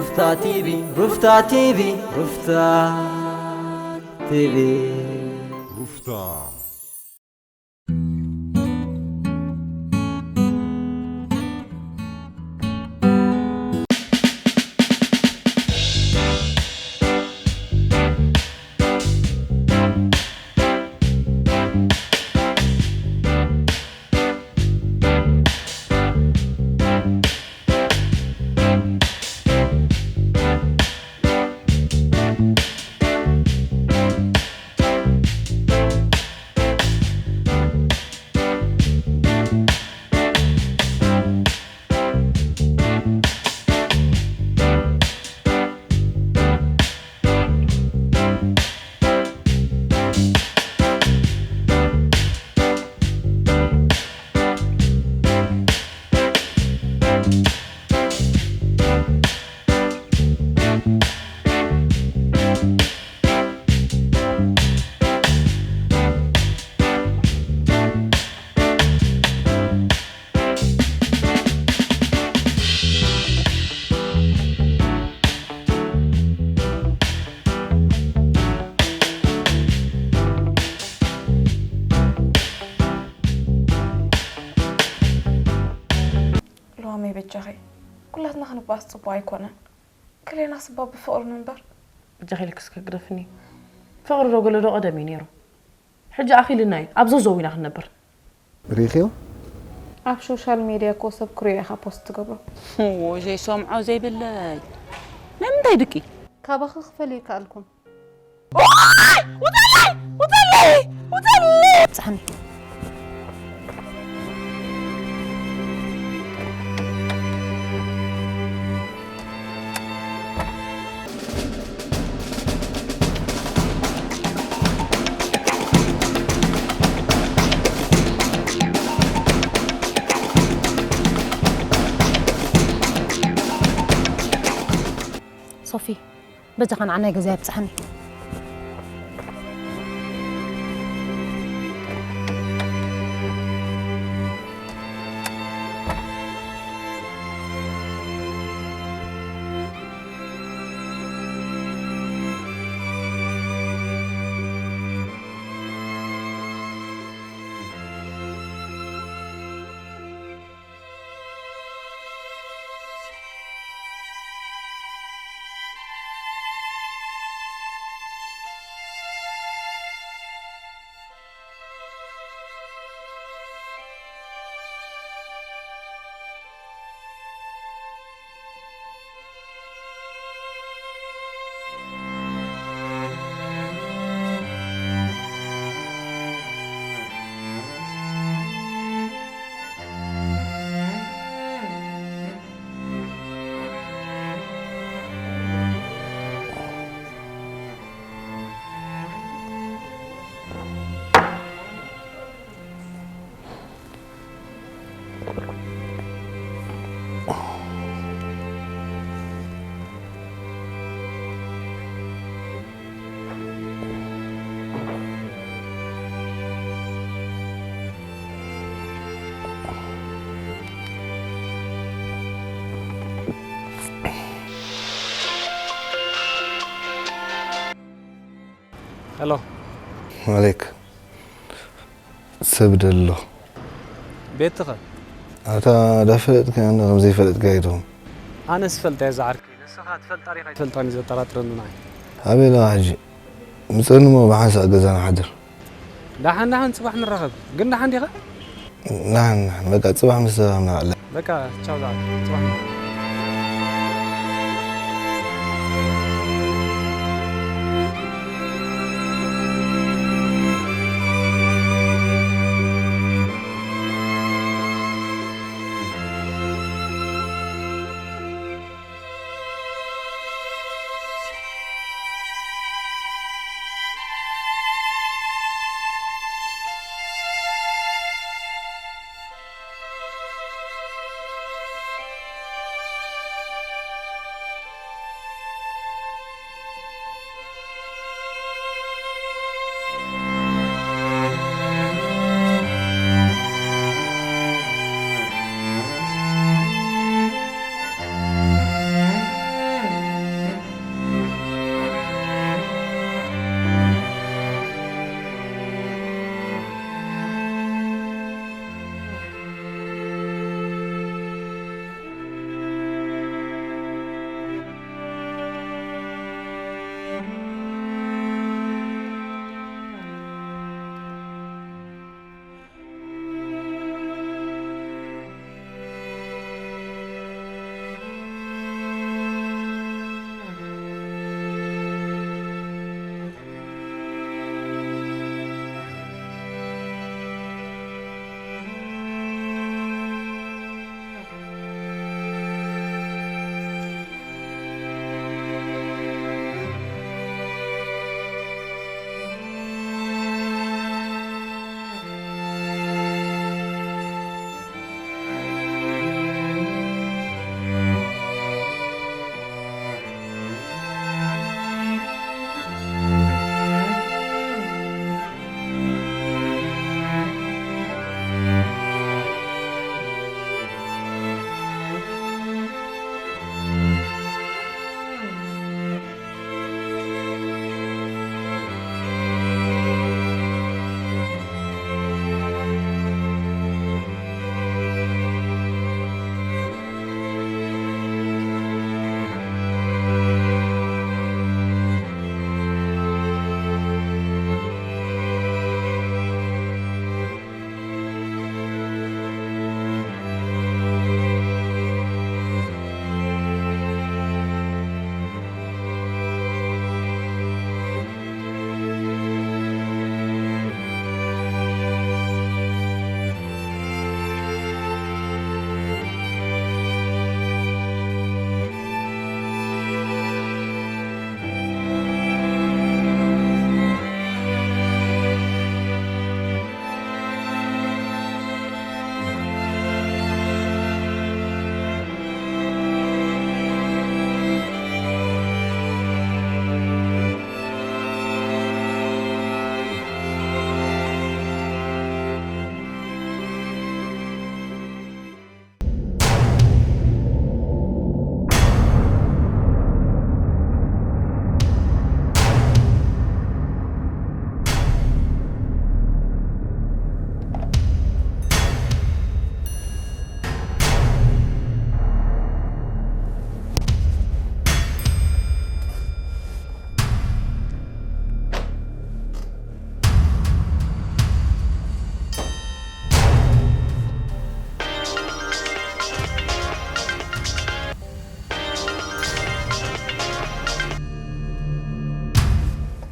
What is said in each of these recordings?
ሩፍታ ቲቪ፣ ሩፍታ ቲቪ፣ ሩፍታ ቲቪ። ሩፍታ። ሎሚ በጃኺ፣ ኩላትና ክንባስ ጽቡቕ ኣይኮነን። ክልኤና ስባ ብፍቕሪ ንንበር። በጃኺ ኢልኪ እስከ ግደፍኒ። ፍቕሪ ዶ ገለ ዶ ቀደም እዩ ነይሩ። ሕጂ ኣኺልና እዩ። ኣብ ዞዞ ኢና ክንነብር። ሪኢኽዮ? ኣብ ሶሻል ሜድያ እኮ ሰብ ክሪኦ ኢኻ ፖስት ትገብሮ። እዎ፣ ዘይሰምዖ ዘይብለይ። ናይ ምንታይ ድቂ? ካባኺ ክፈል ይከኣልኩን። ዋይ! ውጸለይ! ውጸለይ! ውጸለይ! ብጽሓኒ። ሶፊ፣ በጃኻ ንዓናይ ገዛ የብጽሓኒ። ሄሎ። ማሌክ፣ ሰብ ደሎ። ቤትኸ? ኣታ ዳፈለጥካ እንደ ከም ዘይፈለጥካ ይትኹም። ኣነስ ፈልጠ እየ ዝዓርከይ። ንስኻ ትፈልጣ ዲኻ ኣይትፈልጣን እዩ ዘጠራጥረኒ ንዓይ። ኣበይ ኣለኻ ሕጂ? ምጸኒ እሞ ብሓንሳእ ገዛና ሓድር። ደሓን ደሓን፣ ጽባሕ ንራኸብ። ግን ደሓን ዲኻ? ደሓን ደሓን፣ በቃ ጽባሕ ምስ ሰላም ንዓለ። በቃ ቻው፣ ደሓን ጽባሕ ንራኸብ።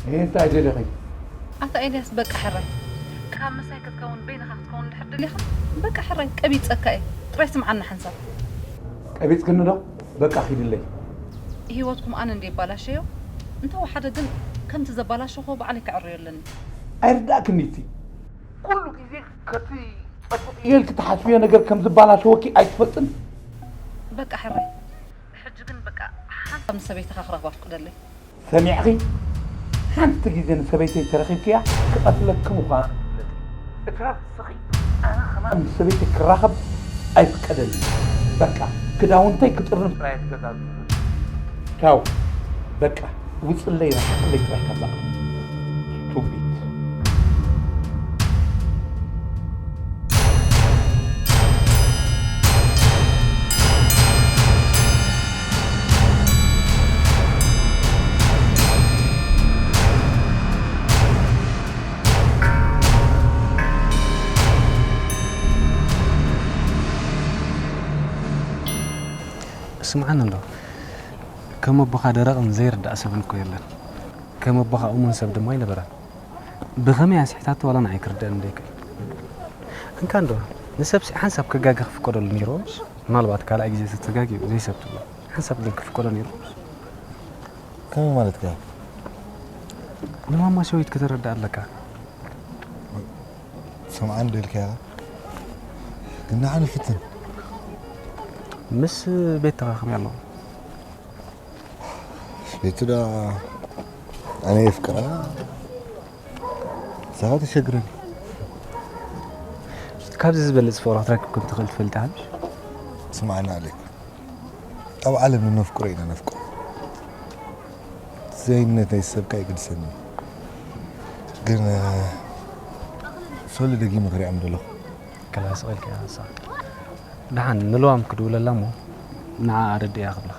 እንታይ ደሊኺ? ኣታ ኤልያስ በቃ ሕራይ ካብ ምሳይ ክትከውን በይንኻ ክትከውን ድሕር ደሊኻ በቃ ሕራይ ቀቢፀካ እየ። ጥራይ ስምዓና ሓንሳብ። ቀቢፅክኒ ዶ? በቃ ኺድለይ። ህይወትኩም ኣነ እንደ ይባላሸዮ እንተወሓደ ግን ከምቲ ዘባላሸኹ ባዕለይ ክዕርዮ ኣለኒ። ኣይርዳእክኒ እቲ ኩሉ ግዜ ከቲ ጠፍእየ ኢልኪ ትሓስብዮ ነገር ከም ዝበላሸወኪ ኣይትፈልጥን። በቃ ሕራይ ሕጂ ግን በቃ ሓንሳብ ንሰበይትኻ ክረኽባ ፍቅደለይ። ሰሚዕኺ? ሓንቲ ግዜ ንሰበይተይ ተረኺብክያ ክቐትለኪ ምዃኑ ፍለጢ። እትረፍ ንስኺ ኣነ ከማን ምስ ሰበይተይ ክራኸብ ኣይፍቀደልኝ። በቃ ክዳውንተይ ክጥርንፍ ጥራይ ትገዛዙ። ቻው። በቃ ውፅለይ ራሕቅለይ ጥራይ ካብ ዛዕባ ቱቢት። ስምዓኒ እንዶ ከም ኣቦኻ ደረቕን ዘይርዳእ ሰብን እኮ የለን። ከም ኣቦኻ እሙን ሰብ ድማ ኣይነበረን። ብኸመይ ኣስሒታቶ ዋላ ንዓይ ክርደእኒ ዘይክእል። እንካ እንዶ ንሰብሲ ሓንሳብ ክጋገ ክፍቀደሉ ነይርዎምስ ምናልባት ካልኣይ ግዜ ተተጋግዩ ዘይሰብ ትብሎ ሓንሳብ ግን ክፍቀዶ ነይርዎምስ። ከመይ ማለትካ? ንማማ ሸዊት ከተረዳ ኣለካ። ሰምዓን ደልካ ኢኻ ግን ንዓ ንፍትን። ምስ ቤት ተኻኽሚ ኣለኹ። ቤቱ ዳ ኣነ የፍቅራ ሳኻ ተሸግረኒ። ካብዚ ዝበልጽ ፍቕሪ ክትረክብ ከም ትኽእል ትፈልጥ ኢኻ። ስምዓና ኣሌክ ኣብ ዓለም ንነፍቅሮ ኢና ነፍቅሮ ዘይነት ናይ ሰብካ ይግድሰኒ ግን ሶሊ ደጊመ ክሪኣም ዘለኹ። ከላስ ቐልካ ኢኻ ንስኻ። ደሓን ንልዋም ክድውለላ እሞ ንዓ ኣረድእያ ክብላ።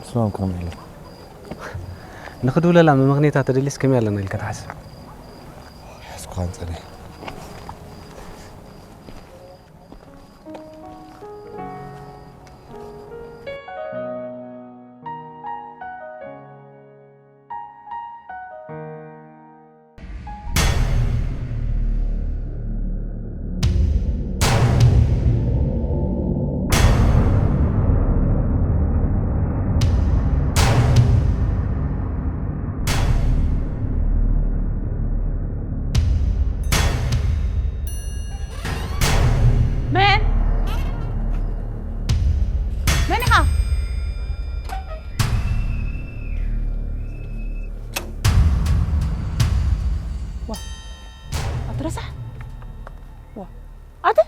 ስማም ክረም ኢለ ንኽድውለላ ምምኽኔታ ተደሊስ ከመይ ኣለና ኢልካ ትሓስብ? ሕስኩኻን ጸኒሕ መን መን ኢኻ? ዋ ኣቲ ረሳሕ ዋ ኣቲ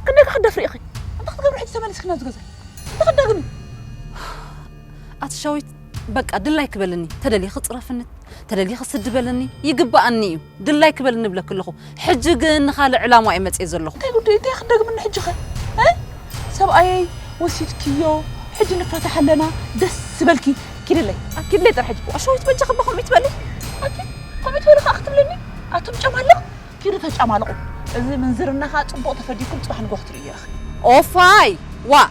ክንደይ ክትደፍሪ ኢኺ? እንታይ ክትገብሪ ሕጂ ተመሊስኪ ናብዚ ገዛ? እንታይ ክትደግሚ? ኣቲ ሸዊት በቃ ድላይ ክበልኒ ተደሊኺ ጽረፍኒ ተደሊኺ ስዲ በልኒ ይግባኣኒ እዩ ድላይ ክበልኒ እብለኪ ኣለኹ ሕጂ ግን ንኻልእ ዕላማ እየ መፅየ ዘለኹ እንታይ ጉዳይ እንታይ ክትደግምኒ ሕጂ ኸ እ? ሰብኣየይ ወሲድክዮ ሕጂ ንፋታሕ ኣለና ደስ ዝበልኪ ኪድለይ ኪድለይ ጥራሕ ሕጂ ኣሸዊት በጃ ከባ ከምኡ ትበሊ ኣኪ ከምኡ ትበሊ ከዓ ክትብለኒ ኣቱም ጨማለቕ ኪዱ ተጫማልቑ እዚ ምንዝርና ከዓ ፅቡቕ ተፈዲኩም ፅባሕ ንጎ ክትርእዮ ኢኺ ኦፋይ ዋ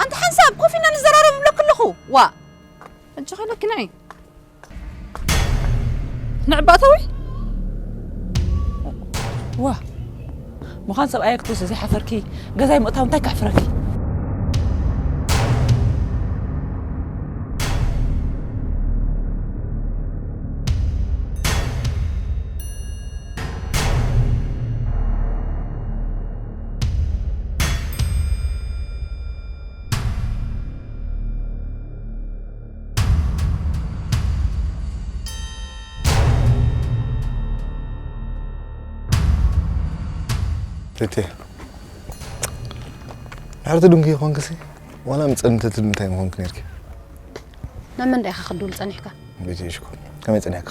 ኣንቲ ሓንሳብ ኮፍ ኢና ንዘራረብ እብለኪ ኣለኹ ዋ ሕጂ ኸለኪ ናይ ንዕባተዊ ዋ ምዃን ሰብኣየ ክትወስድ ዘይሓፈርኪ ገዛይ ምእታው እንታይ ከሕፍረኪ ቴቴ ድሕርቲ ድንኪ ይኾንክሲ ዋላ ምፀንተት እንታይ ምኾንክ ነርኪ ናብ መን ዳኢኻ ክድውል ጸኒሕካ ቤት ሽኮር ከመይ ጸኒሕካ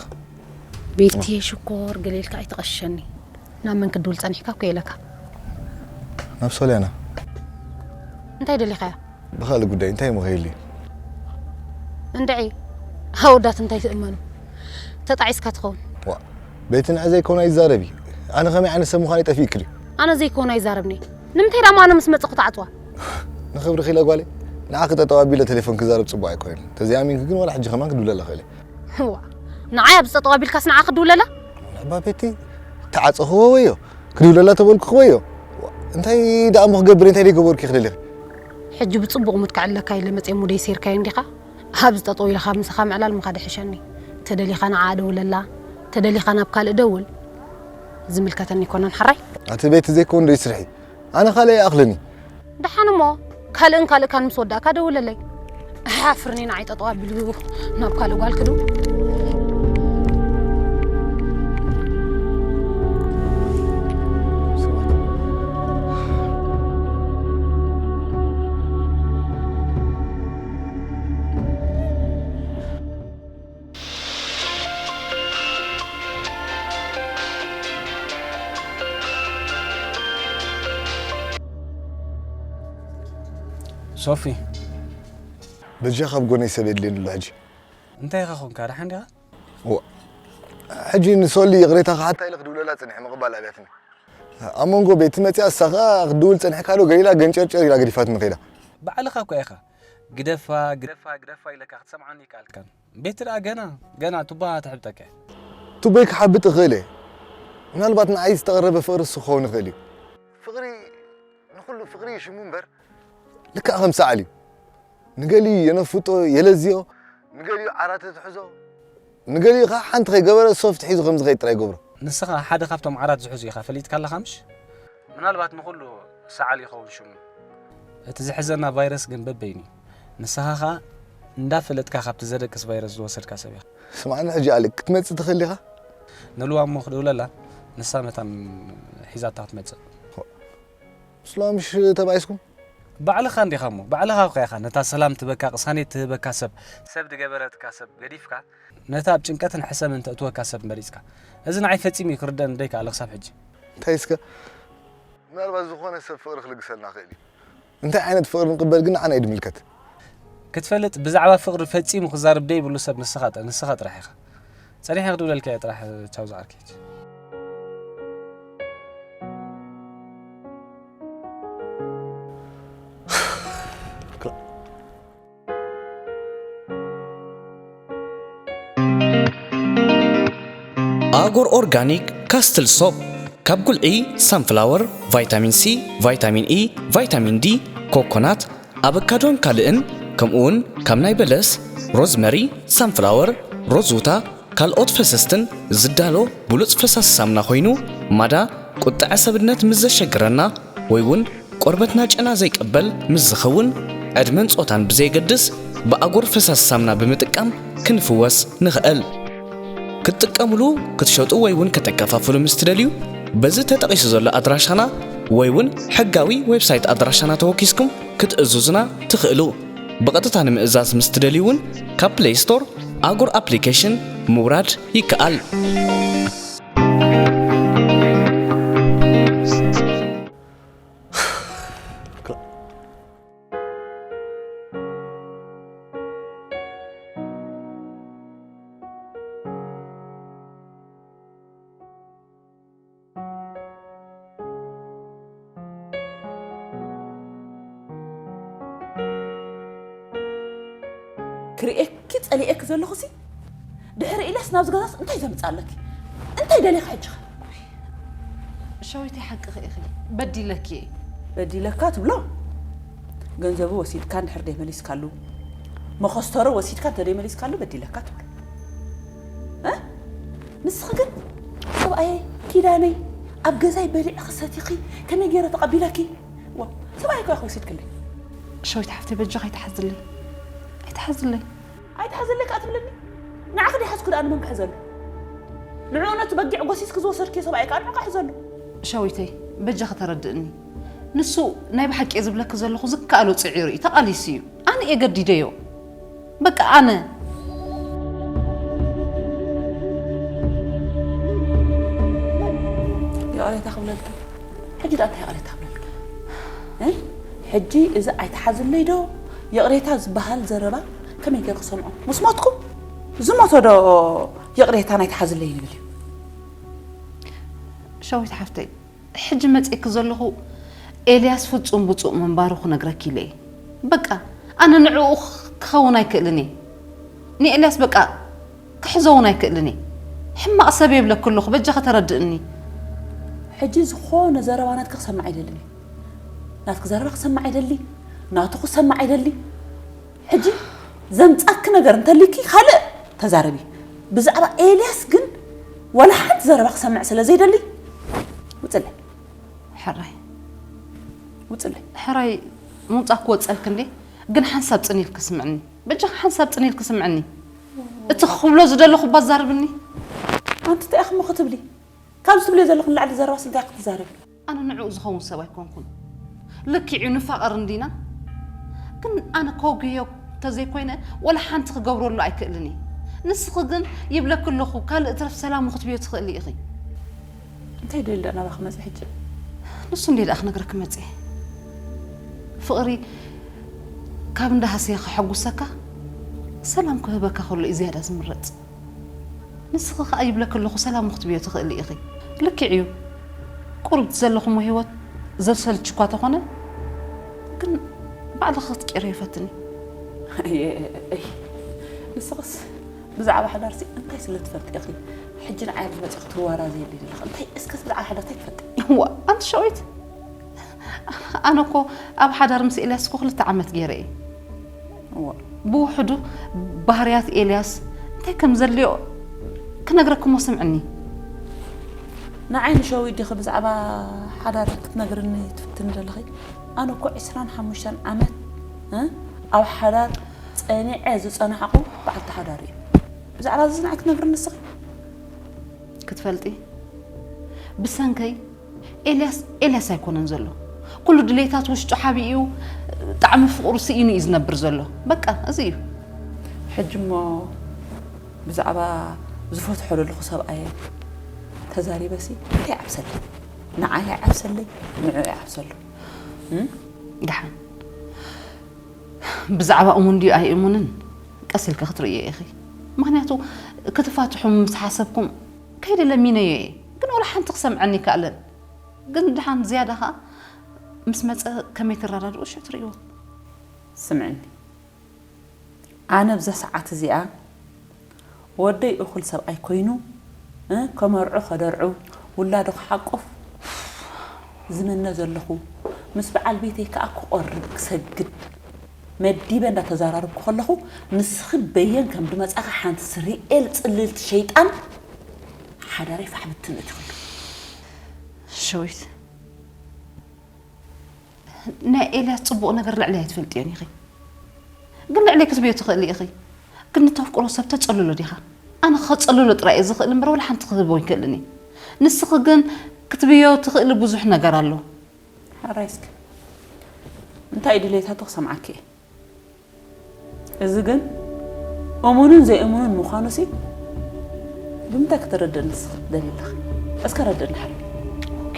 ቤቲ ሽኮር ገሌልካ ኣይትቐሸኒ ናብ መን ክድውል ጸኒሕካ እኮ ኢለካ ናብ ሶልያና እንታይ ደሊኻያ ብኻልእ ጉዳይ እንታይ ምኸይል እዩ እንድዒ ኣወዳት እንታይ ትእመኑ ተጣዒስካ ትኸውን ዋ ቤቲ ንዕ ዘይኮነ ይዛረቢ ኣነ ከመይ ዓይነት ሰብ ምዃን ይጠፊእክ ድዩ ኣነ ዘይኮነ ይዛረብኒ ንምንታይ ዳማ ኣነ ምስ መፀኹ ተዓፅዋ ንኽብሪ ኺለ ጓለይ ንዓኺ ጠጠው ኣቢለ ቴሌፎን ክዛረብ ፅቡቅ ኣይኮነን ተዘይኣሚንኪ ግን ዋላ ሕጂ ከማን ክድውለላ ኽእል ዋ ንዓይ ኣብዚ ጠጠው ኣቢልካስ ንዓ ክድውለላ? ኣባ ቤቲ፣ ተዓጸኽዎ ወዮ፣ ክድውለላ ተበልኩ ወዮ። እንታይ ደኣ እሞ ክገብር፣ እንታይ ደይገበርኩ ክደሊ? ሕጂ ብጽቡቕ ሙድ ከዕልለካ ኢለ መጽየ፣ ሙደይ ሴርካዮ እንዲኻ? ኣብዚ ጠጠው ኢልካ ምሳኻ ምዕላል ምኻድ ሕሸኒ። ተደሊኻ ንዓ ደውለላ፣ ተደሊኻ ናብ ካልእ ደውል። ዝምልከተኒ ኣይኮነን ሓራይ። ኣቲ ቤቲ ዘይኮን ዶ ይስርሒ? ኣነ ካልእ ይኣኽለኒ። ደሓን እሞ ካልእን ካልእካን ምስ ወዳእካ ደውለለይ። ኣሕፍርኒ ንዓይ ጠጠው ኣቢሉ ናብ ካልእ ጓል ክድውል። ሶፊ። በጃ ካብ ጎነይ ሰብ የድልየኒ ኣሎ ሕጂ። እንታይ ኢኻ ኾንካ? ደሓን ዲኻ? እዋ። ሕጂ ንሶሊ ይቕሬታ ክሓታ ኢለ ክድውለላ ጽኒሐ፣ ምቕባል ኣብያትኒ። ኣብ መንጎ ቤቲ መጺኣ፣ እሳ ኸኣ ክትድውል ጸኒሕካ ዶ ገሊላ ገንጨርጨር ኢላ ገዲፋትኒ ከይዳ። ባዕልኻ እኮ ኢኻ ግደፋ፣ ግደፋ፣ ግደፋ ኢለካ ክትሰምዓኒ ይከኣልካን። ቤቲ ደኣ ገና፣ ገና ቱባ ትሕብጠካ እያ። ቱቦይ ክሓብጥ እኽእል እየ። ምናልባት ንዓይ ዝተቐረበ ፍቕሪ እሱ ክኸውን ይኽእል እዩ። ፍቕሪ ንኹሉ ፍቕሪ እዩ ሽሙ እምበር፣ ልክዕ ከም ሰዓል እዩ። ንገሊኡ የነፍጦ፣ የለዝዮ፣ ንገሊኡ ዓራት ትሕዞ፣ ንገሊኡ ኸዓ ሓንቲ ከይገበረ ሶፍት ሒዙ ከም ዝኸይድ ጥራይ ይገብሮ። ንስኻ ሓደ ካብቶም ዓራት ዝሕዙ ኢኻ፣ ፈሊጥካ ኣለኻ ምሽ? ምናልባት ንኹሉ ሰዓል ይኸውን ሽሙ። እቲ ዝሕዘና ቫይረስ ግን በበይኑ እዩ። ንስኻ ኸዓ እንዳፈለጥካ ካብቲ ዘደቅስ ቫይረስ ዝወሰድካ ሰብ ኢኻ። ስምዓኒ ሕጂ ኣሌክ፣ ክትመጽእ ትኽእል ኢኻ? ንልዋ እሞ ክድውለላ፣ ንሳ መታን ሒዛታ ክትመጽእ። ምስላ ምሽ ተባኢስኩም? ባዕልኻ እንዲኻ እሞ፣ ባዕልኻ እኮ ኢኻ ነታ ሰላም ትበካ ቅሳኔት ትህበካ ሰብ፣ ሰብ ድገበረትካ ሰብ ገዲፍካ፣ ነታ ኣብ ጭንቀትን ሕሰምን ተእትወካ ሰብ መሪጽካ። እዚ ንዓይ ፈጺሙ እዩ ክርደኣኒ ደይከኣለ ክሳብ ሕጂ። እንታይ እስከ? ምናልባት ዝኾነ ሰብ ፍቕሪ ክልግሰልና ክእል እዩ። እንታይ ዓይነት ፍቕሪ ንቕበል ግን ንዓና እዩ ድምልከት። ክትፈልጥ ብዛዕባ ፍቕሪ ፈጺሙ ክዛረብ ደይብሉ ሰብ ንስኻ ጥ-፣ ንስኻ ጥራሕ ኢኻ። ጸኒሐ ክድውለልካ እየ ጥራሕ ቻው ዝዓርከይ። ኣጎር ኦርጋኒክ ካስትል ሶፕ ካብ ጉልዒ ሳንፍላወር፣ ቫይታሚን ሲ፣ ቫይታሚን ኢ፣ ቫይታሚን ዲ፣ ኮኮናት፣ ኣበካዶን ካልእን፣ ከምኡውን ካብ ናይ በለስ፣ ሮዝመሪ፣ ሳንፍላወር፣ ሮዝውታ፣ ካልኦት ፈሰስትን ዝዳሎ ብሉጽ ፈሳሲ ሳሙና ኮይኑ፣ ማዳ ቁጥዐ ሰብነት ምስ ዘሸግረና ወይ እውን ቆርበትና ጨና ዘይቅበል ምስ ዝኸውን፣ ዕድመን ጾታን ብዘየገድስ ብኣጎር ፈሳሲ ሳሙና ብምጥቃም ክንፍወስ ንኽእል። ክትጥቀምሉ፣ ክትሸጡ ወይ እውን ከተከፋፍሉ ምስ ትደልዩ፣ በዚ ተጠቒሱ ዘሎ ኣድራሻና ወይ እውን ሕጋዊ ዌብሳይት ኣድራሻና ተወኪስኩም ክትእዝዙና ትኽእሉ። ብቐጥታ ንምእዛዝ ምስ ትደልዩ እውን ካብ ፕለይ ስቶር ኣጎር ኣፕሊኬሽን ምውራድ ይከኣል። ክርእየኪ ጸሊኤኪ ዘለኹሲ፣ ድሕሪ ኢለስ ናብዚ ገዛስ እንታይ ዘምጽእ ኣለኪ? እንታይ ደሊኻ ሕጂ ኸ? ሸዊተይ ሓቅኺ ኢኺ፣ በዲለኪ እየ። በዲለካ ትብሎ? ገንዘቡ ወሲድካ እንድሕር ደይመሊስካሉ፣ መኸስተሩ ወሲድካ እንተ ደይመሊስካሉ በዲለካ ትብሎ። እ? ንስኺ ግን ሰብኣየይ ኪዳነይ ኣብ ገዛይ በሊዕኺ ሰቲኺ ከመይ ገይረ ተቐቢለኪ? ዋ፣ ሰብኣይ እኮ ኢኺ ወሲድክለይ። ሸዊት ሓፍተይ በጃኺ ኣይትሓዝለይ። ኣይትሓዝለይ። ኣይትሓዝለይ ከኣ ትብለኒ? ንዓኺ ደይሓዝኩ ደኣ ንመን ክሕዘሉ? ንዕኡ ነቲ በጊዕ ጎሲስኪ ዝወሰድክዮ ሰብኣይ ከኣ ንዑ ክሕዘሉ። ሸዊተይ በጃኺ ተረድእኒ። ንሱ ናይ ብሓቂ እየ ዝብለኪ ዘለኹ ዝከኣሎ ጽዒሩ እዩ፣ ተቓሊሱ እዩ። ኣነ እየ ገዲደዮ። በቃ ኣነ። ይቕሬታ ክብለልኪ። ሕጂ ደኣ እንታይ ይቕሬታ ክብለልኪ? እ? ሕጂ እዚ ኣይትሓዝለይ ዶ ይቕሬታ ዝበሃል ዘረባ ከመይ ገይሩ ክሰምዖ? ምስ ሞትኩ ዝሞተ ዶ ይቕሬታ ናይ ትሓዝለይ ይብል እዩ? ሸዊት ሓፍተይ፣ ሕጂ መጺእኪ ዘለኹ ኤልያስ ፍጹም ብጹእ ምንባሩ ክነግረኪ ኢለ እየ። በቃ ኣነ ንዕኡ ክኸውን ኣይክእልን እየ። ንኤልያስ በቃ ክሕዞ እውን ኣይክእልን እየ። ሕማቕ ሰብ የብለኪ ኣለኹ፣ በጃኺ ተረድእኒ። ሕጂ ዝኾነ ዘረባ ናትኪ ክሰምዕ ኣይደልን እየ። ናትኪ ዘረባ ክሰምዕ ኣይደሊ፣ ናቱ ክሰምዕ ኣይደሊ። ሕጂ ዘምጻኪ ነገር እንተሊኪ ካልእ ተዛረቢ። ብዛዕባ ኤልያስ ግን ዋላ ሓንቲ ዘረባ ክሰምዕ ስለ ዘይደሊ ውጽለይ። ሕራይ ውጽለይ። ሕራይ ምውጻእ ክወጸልክ እንዴ? ግን ሓንሳብ ጽን ኢልክ ስምዕኒ። በጃኻ ሓንሳብ ጽን ኢልክ ስምዕኒ። እቲ ክብሎ ዝደለኹ ባዛርብኒ። ኣንቲ እንታይ ኢኺ እሞ ክትብሊ? ካብዚ ትብልዮ ዘለኹ ንላዕሊ ዘረባስ እንታይ ክትዛረቢ? ኣነ ንዕኡ ዝኸውን ሰብ ኣይኮንኩን። ልክዕ እዩ ንፋቐር እንዲና። ግን ኣነ ከውግዮ ተዘይኮይነ ወላ ሓንቲ ክገብረሉ ኣይክእልን እየ። ንስኺ ግን ይብለኪ ኣለኹ ካልእ ትረፍ ሰላሙ ክትብዮ ትኽእሊ ኢኺ። እንታይ ደሊ ደኣ ናባኺ መጺ ሕጂ? ንሱ እንዴ ደኣ ክነግረኪ መጺ። ፍቕሪ ካብ እንዳ ሃሰየ ከሐጉሰካ ሰላም ክህበካ ከሎ እዩ ዝያዳ ዝምረጽ። ንስኺ ከኣ ይብለኪ ኣለኹ ሰላም ክትብዮ ትኽእሊ ኢኺ። ልክዕ እዩ ቁርብቲ ዘለኹሞ ህይወት ዘሰልች እኳ ተኾነ ግን ባዕልኺ ክትቅይርዮ ፈትኒ። ንስኽስ ብዛዕባ ሓዳርሲ እንታይ ስለ ትፈልጢ ኢኺ ሕጂ ንዓይ ኣብዚ መጺኺ ትዋራዘየለይ ዘለኺ? እንታይ እስከ ብዛዕባ ሓዳር እንታይ ትፈልጢ? እዋ ኣንቲ ሸዊት ኣነ እኮ ኣብ ሓዳር ምስ ኤልያስ እኮ ክልተ ዓመት ገይረ እየ። ብውሕዱ ባህርያት ኤልያስ እንታይ ከም ዘድልዮ ክነግረክሞ ስምዕኒ። ንዓይ ንሸዊት ዲኺ ብዛዕባ ሓዳር ክትነግርኒ ትፍትኒ ዘለኺ? ኣነ እኮ ዕስራን ሓሙሽተን ዓመት ኣብ ሓዳር ጸኒዐ ዝጸናሕኹ በዓልቲ ሓዳር እየ። ብዛዕባ እዚ ንዓይ ክትነግርኒ ንስኺ? ክትፈልጢ ብሰንከይ ኤልያስ ኤልያስ ኣይኮነን ዘሎ። ኩሉ ድሌታት ውሽጡ ሓቢኡ ጣዕሚ ፍቕሩ ስኢኑ እዩ ዝነብር ዘሎ። በቃ እዚ እዩ። ሕጂ እሞ ብዛዕባ ዝፈትሖ ዘለኹ ሰብኣየ ተዛሪበሲ እንታይ ይዓብሰለይ? ንዓይ ኣይዓብሰለይ፣ ንዕኡ ይዓብሰሉ። ደሓን ብዛዕባ እሙን ድዩ ኣይእሙንን ቀስ ኢልካ ክትርእዮ ኢኺ። ምኽንያቱ ክትፋትሑ ምስ ሓሰብኩም ከይደ ለሚነዮ እየ፣ ግን ወላ ሓንቲ ክሰምዐኒ ይከኣለን። ግን ድሓን ዝያዳ ኸኣ ምስ መጸ ከመይ ትረዳድኡ ሽዑ ትርእይዎ። ስምዕኒ፣ ኣነ ብዛ ሰዓት እዚኣ ወደይ እኹል ሰብኣይ ኮይኑ እ፣ ከመርዑ ከደርዑ ውላዱ ክሓቁፍ ዝምነ ዘለኹ፣ ምስ በዓል ቤተይ ከኣ ክቖርብ ክሰግድ መዲበ እንዳተዛራረብኩ ከለኹ፣ ንስኺ በየን ከም ድመጻኺ ሓንቲ ስሪኤል ጽልልቲ ሸይጣን ሓዳረይ ፋሕ ብትን እቲ ኩሉ። ሸዊት ናይ ኤልያስ ጽቡቕ ነገር ልዕለይ ኣይትፈልጥዮን ኢኺ። ግን ልዕለይ ክትብዮ ትኽእሊ ኢኺ። ግን ንተፍቅሮ ሰብ ተጸልሎ ዲኻ? ኣነ ከጸልሎ ጥራይ እየ ዝኽእል እምበር ወላ ሓንቲ ክህቦ ኣይክእልን እየ። ንስኺ ግን ክትብዮ ትኽእሊ ብዙሕ ነገር ኣሎ። ሕራይ እስኪ እንታይ እዩ ድሌታቱ ክሰምዓኪ እየ። እዚ ግን እሙንን ዘይእሙንን ምዃኑሲ ብምንታይ ክትረድእንስ ደሊ ኣለኺ? እስከ ረድእኒ ሓለይ። ኦኬ።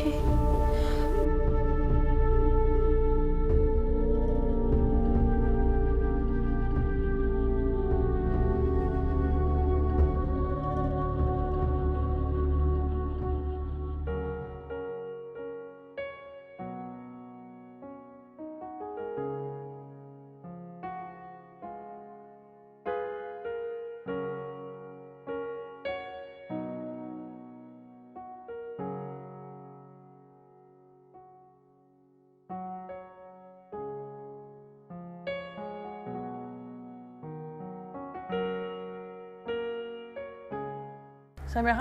ሰሚዕኻ?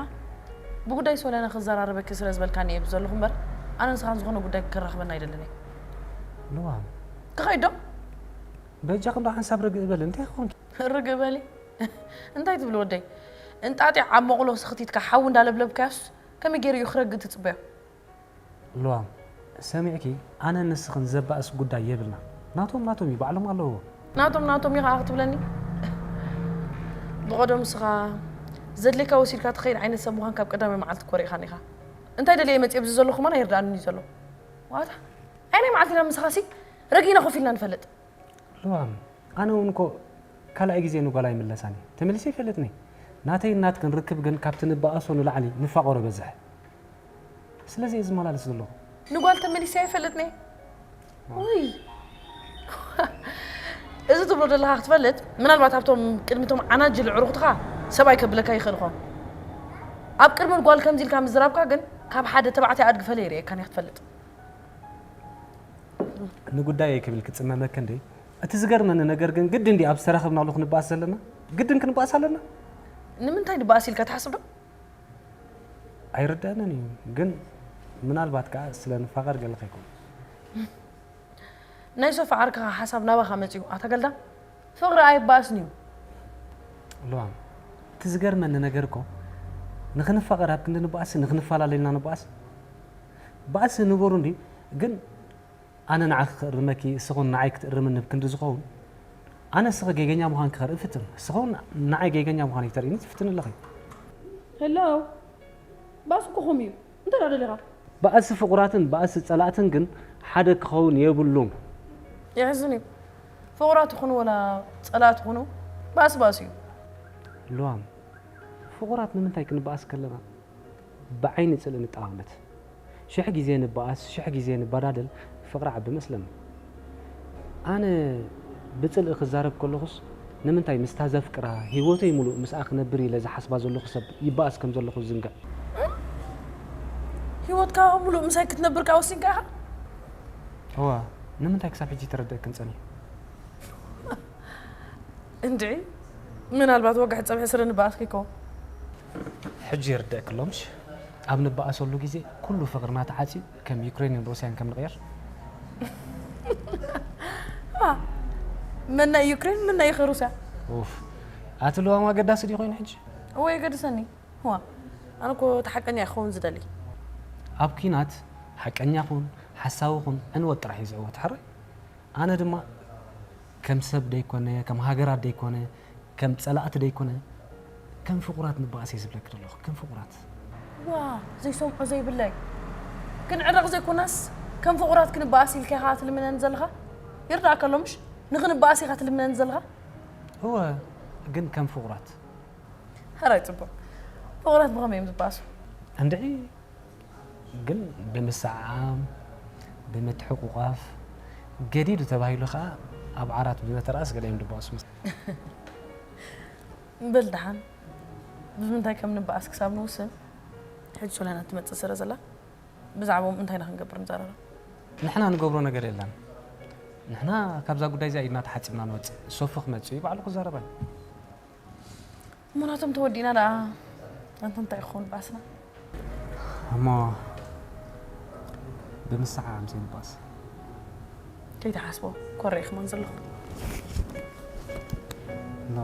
ብጉዳይ ሶልያና ክዘራረበኪ ስለ ዝበልካኒ እየ ዘለኹ እምበር ኣነ ንስኻን ዝኾነ ጉዳይ ክራኽበና ኣይደልን እየ። ልዋም ክኸይድ ዶ? በጃ ክንዶ ሓንሳብ ርግእ በል እንታይ ኾንኪ? ርግእ በሊ እንታይ ትብል ወደይ? እንጣጢዕ ኣብ መቑሎ ስኽቲትካ ሓዊ እንዳለብለብካዮስ ከመይ ገይሩ እዩ ክረግእ ትጽበዮ? ልዋም ሰሚዕኪ ኣነ ንስኽን ዘባእስ ጉዳይ የብልና ናቶም ናቶም እዩ ባዕሎም ኣለዎ ናቶም ናቶም እዩ ከዓ ክትብለኒ ብቐደም ንስኻ ዘድልየካ ወሲድካ ትኸይድ ዓይነት ሰብ ምዃን ካብ ቀዳማይ መዓልቲ ኮሪእኻኒ ኢኻ እንታይ ደልየ መፅእ ብዚ ዘለኹ ማን ኣይርዳኣንን እዩ ዘሎ ዋታ ኣይ ናይ መዓልቲ ኢና ምሳኻ ሲ ረጊእና ኮፍ ኢልና ንፈልጥ ልዋም ኣነ እውን እኮ ካልኣይ ግዜ ንጓል ኣይምለሳን እየ ተመሊሰ ይፈልጥኒ ናተይን ናትክን ርክብ ግን ካብቲ ንበኣሶ ንላዕሊ ንፋቐሮ በዝሐ ስለዚ እየ ዝመላለስ ዘለኹ ንጓል ተመሊሰ ኣይፈልጥኒ ውይ እዚ ትብሎ ዘለኻ ክትፈልጥ ምናልባት ኣብቶም ቅድሚቶም ዓናጅል ዕሩኽትኻ ሰብኣይ ከብለካ ይኽእል ኾን ኣብ ቅድሚ ጓል ከምዚ ኢልካ ምዝራብካ ግን ካብ ሓደ ተባዕታይ ኣድጊ ፈለየ ርእየካን እየ ክትፈልጥ። ንጉዳየይ ክብል ክጽመመክ እንዴ? እቲ ዝገርመኒ ነገር ግን ግድን ድዩ ኣብ ዝተራኸብናሉ ክንበኣስ ዘለና? ግድን ክንበኣስ ኣለና? ንምንታይ ንበኣስ ኢልካ ትሓስብ ዶ? ኣይርደኣንን እዩ ግን ምናልባት ከዓ ስለ ንፋቐር ገለ ከይኮን። ናይ ሶፋ ዓርክኻ ሓሳብ ናባኻ መጺኡ ኣታ ገልዳ ፍቕሪ ኣይበኣስን እዩ። ልዋም እቲ ዝገርመኒ ነገር እኮ ንኽንፋቐር ኣብ ክንዲ ንበኣስ ንኽንፈላለ ኢልና ንበኣስ በኣስ ንበሩ እንዲ ግን ኣነ ንዓኺ ክእርመኪ እስኹን ንዓይ ክትእርምኒ ብክንዲ ዝኸውን ኣነ እስኺ ጌገኛ ምዃንኪ ከርኢ እፍትን እስኹን ንዓይ ጌገኛ ምዃነይ ክተርእይኒ ትፍትን ኣለኺ። ሄሎ ባስ እኮ ከምኡ እዩ እንታይ ዳ ደሊኻ ባእሲ ፍቑራትን ባእሲ ጸላእትን ግን ሓደ ክኸውን የብሉን። የሕዝን እዩ። ፍቑራት ይኹኑ ወላ ጸላእቲ ይኹኑ ባእሲ ባእሲ እዩ። ልዋም ፍቑራት ንምንታይ ክንበኣስ ከለና ብዓይኒ ጽልኢ ንጠማመት? ሽሕ ግዜ ንበኣስ ሽሕ ግዜ ንበዳደል ፍቕሪ ዓቢ መስለኒ። ኣነ ብጽልኢ ክዛረብ ከለኹስ ንምንታይ ምስታ ዘፍቅራ ህይወተይ ሙሉእ ምስኣ ክነብር ኢለ ዝሓስባ ዘለኹ ሰብ ይበኣስ ከም ዘለኹ ዝዝንግዕ። ህይወትካ ሙሉእ ምሳይ ክትነብር ከኣ ወሲንካ ኢኻ? እዋ ንምንታይ ክሳብ ሕጂ ተረድእክን ጸኒሑ? እንድዒ ምናልባት ወግሒ ጸብሒ ስረ ንበኣስኪ ይከውን። ሕጂ ይርደእኪ ኣሎ ምሽ? ኣብ ንበኣሰሉ ግዜ ኩሉ ፍቕርና ተዓጽዩ ከም ዩክሬንን ሩስያን ከም ንቕየር። መን ናይ ዩክሬን መን ናይ ሩስያ? ኡፍ ኣቲ ልዋም ኣገዳሲ ድዩ ኮይኑ ሕጂ? እወ የገድሰኒ። እዋ ኣነ እኮ እቲ ሓቀኛ ክኸውን ዝደሊ። ኣብ ኲናት ሓቀኛ ኹን ሓሳዊ ኹን ዕንወት ጥራሕ እዩ ዝዕወት ሕራይ። ኣነ ድማ ከም ሰብ ደይኮነ ከም ሃገራት ደይኮነ ከም ጸላእቲ ደይኮነ ከም ፍቑራት ንበኣስ እየ ዝብለኪ ዘለኹ ከም ፍቑራት። ዋ ዘይሰምዖ ዘይብለይ ግን ዕረቕ ዘይኮናስ ከም ፍቑራት ክንበኣስ ኢልካ ኢኻ ትልምነኒ ዘለኻ? ይርዳእካ ኣሎ ምሽ ንኽንበኣስ ኢኻ ትልምነኒ ዘለኻ? እወ ግን ከም ፍቑራት። ሕራይ ጽቡቕ። ፍቑራት ብኸመይ እዮም ዝበኣሱ? እንድዒ ግን ብምስዕዓም ብምትሕቑቋፍ ገዲዱ ተባሂሉ ከዓ ኣብ ዓራት ብመተርኣስ ገለ እዮም ዝበኣሱ። በል ደሓን ብምንታይ ከም ንበኣስ ክሳብ ንውስን ሕጂ ሶልያና ትመጽእ ስለ ዘላ ብዛዕባኦም እንታይ ኢና ክንገብር ንዘራረብ። ንሕና ንገብሮ ነገር የለን። ንሕና ካብዛ ጉዳይ እዚኣ ኢድና ተሓጺብና ንወጽእ። ሶፊ ክመጽእ እዩ ባዕሉ ክዛረባ እዩ። እሞ ናቶም ተወዲእና ደኣ ኣንተ እንታይ ክኸውን ባእስና? እሞ ብምስዓዓም ዘይንባእስ። ከይትሓስቦ ኮረ ኢኹሞን ዘለኹ። ኖ